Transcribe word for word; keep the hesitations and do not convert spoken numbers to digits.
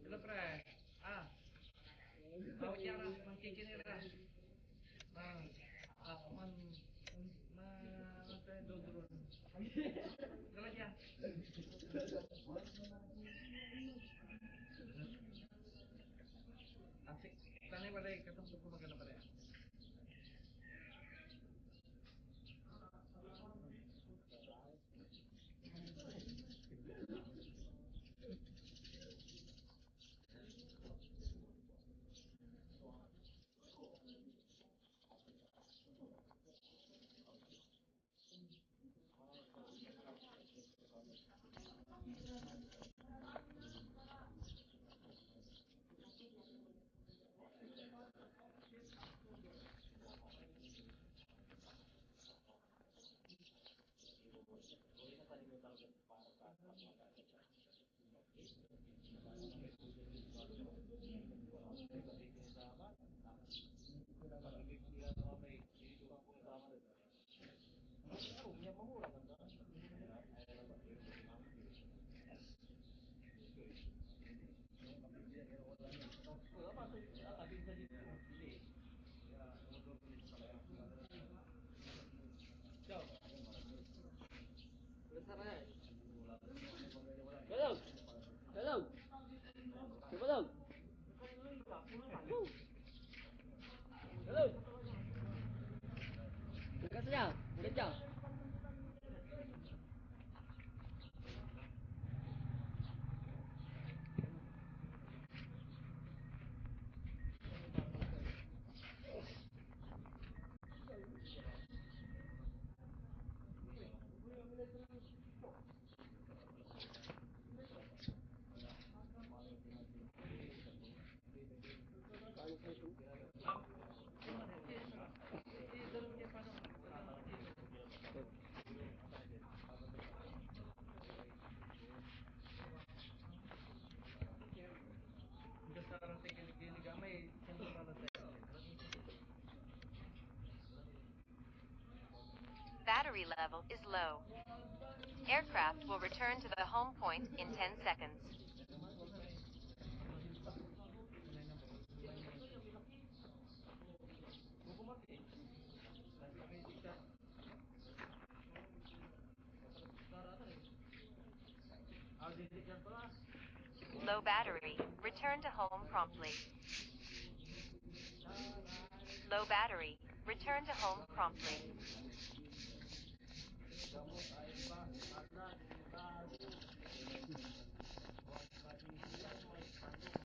Hello, pre. Ah. Awit ya ra, mankikini ra. Ah, ah, man, ma, ano tayo, dodron. Dala siya. Asik, tanay balay, katong ko magana balay. Hello. Hello. Hello. Hello. Hello. Battery level is low. Aircraft will return to the home point in ten seconds. Low battery. Return to home promptly. Low battery. Return to home promptly.